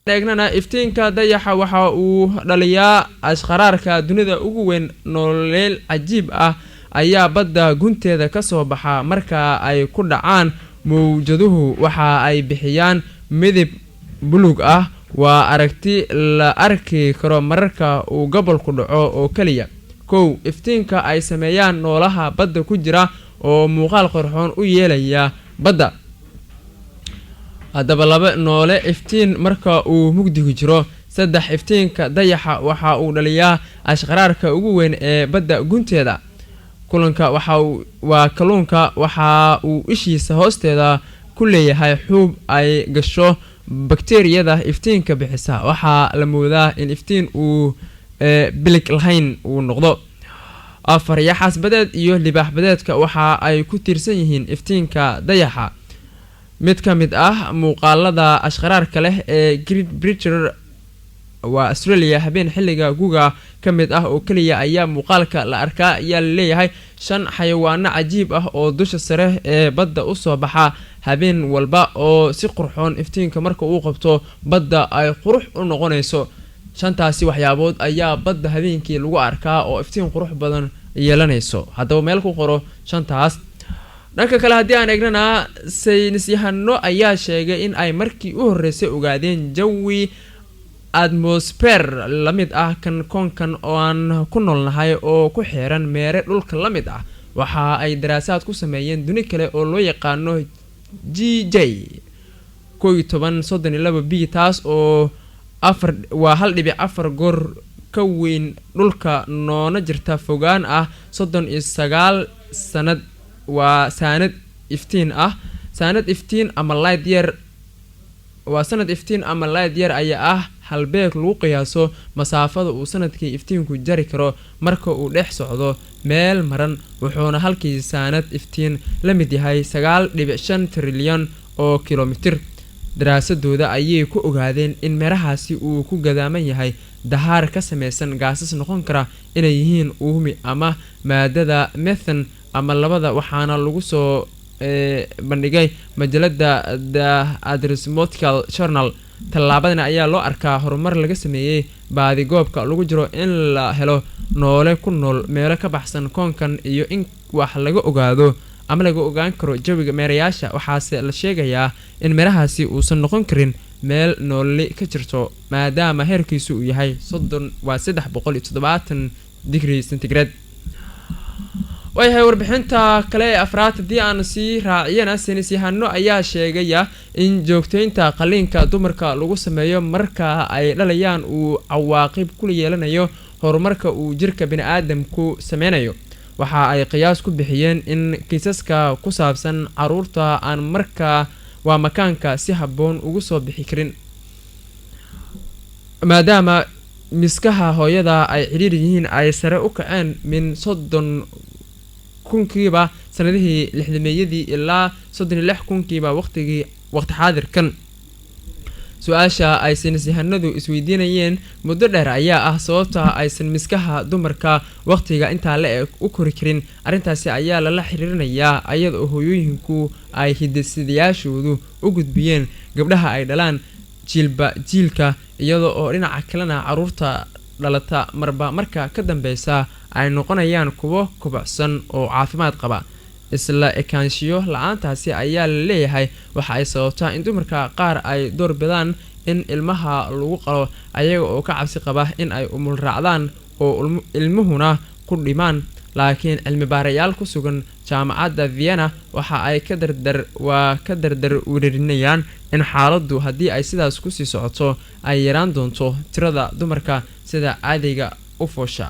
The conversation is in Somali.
Eegnana, iftiinka dayaxa waxa uu dhaliyaa ashqaraarka dunida ugu weyn. Nooleel cajiib ah ayaa badda gunteeda kasoo baxa. Marka ay ku dhacaan mawjaduhu, waxa ay bixiyaan midib bulug ah. Waa aragti la arki karo mararka uu gobolku dhaco oo keliya. Kow, iftiinka ay sameeyaan noolaha badda ku jira oo muuqaal qorxoon u yeelaya badda. Haddaba, laba, noole iftiin marka uu mugdigu jiro. Saddex, iftiinka dayaxa waxa uu dhaliyaa ashqaraarka ugu weyn ee badda gunteeda. Kulanka waxa uu waa kalluunka waxa uu ishiisa hoosteeda ku leeyahay xuub ay gasho bakteriyada iftiinka bixisa. Waxaa la moodaa in iftiin uu bilig lahayn uu noqdo. Afar, yaxaas badeed iyo libaax badeedka waxa ay ku tiirsan yihiin iftiinka dayaxa. Mid ka mid ah muuqaalada ashqaraarka leh ee Great Barrier waa Australia, habeen xilliga guga ka mid ah oo keliya ayaa muuqaalka la arkaa ayaa laleeyahay. Shan, xayawaano cajiib ah oo dusha sare ee badda usoo baxa habeen walba oo si qurxoon iftiinka marka uu qabto badda ay qurux u noqonayso. Shantaasi waxyaabood ayaa badda habeenkii lagu arkaa oo iftiin qurux badan yeelanayso. Haddaba meel ku qoro shantaas. Dhanka kale haddii aan eegnana, saynisyahano ayaa sheegay in ay markii u horreysay ogaadeen jawi atmosfeer la mid ah kan koonkan oo aan ku noolnahay oo ku xeeran meere dhulka la mid ah. Waxa ay daraasaad ku sameeyeen duni kale oo loo yaqaano GJ 1132 b, taas oo afar waa 1.4 goor ka weyn dhulka, noona jirta fogaan ah 39 sanad, waa saanad iftiin ah. Saanad iftiin ama light year, waa sanad iftiin ama light year, ayaa ah halbeeg lagu qiyaaso masaafada uu sanadkii iftiinku jari karo marka uu dhex socdo meel maran, wuxuuna halkii saanad iftiin la mid yahay 9.5 trilyan oo kilomitir. Daraasadooda ayay ku ogaadeen in meerahaasi uu ku gadaaman yahay dahaar ka sameysan gaasas noqon kara inay yihiin uumi ama maadada methane ama labada, waxaana lagu soo bandhigay majalada The Astrophysical Journal. Tallaabadan ayaa loo arkaa horumar laga sameeyey baadigoobka lagu jiro in la helo noole ku nool meelo ka baxsan koonkan iyo in wax laga ogaado ama laga ogaan karo jawiga meerayaasha. Waxaase la sheegayaa in meerahaasi uusan noqon karin meel nooli ka jirto, maadaama heerkiisu uu yahay 30 waa 370 degree centigrade. Waayahay, warbixinta kale ee afraad haddii aan sii raaciyana, saynisyahano ayaa sheegaya in joogteynta qaliinka dumarka lagu sameeyo marka ay dhalayaan uu cawaaqib ku yeelanayo horumarka uu jirka bini-aadamku sameynayo. Waxa ay qiyaas ku bixiyeen in kiisaska ku saabsan caruurta aan markaa waa makaanka si habboon ugu soo bixi karin, maadaama miskaha hooyada ay cidhiir yihiin, ay sare u kaceen min 30 kunkiiba sanadihii 60-meeyadii ilaa 36 kunkiiba waqtigii waqti xaadirkan. Su-aasha ay saynisyahanadu isweydiinayeen muddo dheer ayaa ah sababta aysan miskaha dumarka waqtiga intaa la eg u kori karin. Arrintaasi ayaa lala xiriirinayaa ayada oo hooyooyinku ay hidasidayaashoodu u gudbiyeen gabdhaha ay dhalaan jiilba jiilka, iyada oo dhinaca kalena caruurta dhalata marba marka ka dambeysa ay noqonayaan kuwo kobocsan oo caafimaad qaba. Isla ekaanshiyo la-aantaasi ayaa la leeyahay waxa ay sababtaa in dumarka qaar ay door bidaan in ilmaha lagu qalo, ayaga oo ka cabsi qaba in ay umul raacdaan oo ilmuhuna ku dhimaan. Laakiin cilmi baarayaal ku sugan Jaamacadda Vienna waxa ay ka dardar waa ka dardar weerarinayaan in xaaladdu haddii ay sidaas kusii socoto ay yaraan doonto tirada dumarka sida caadiga u foosha.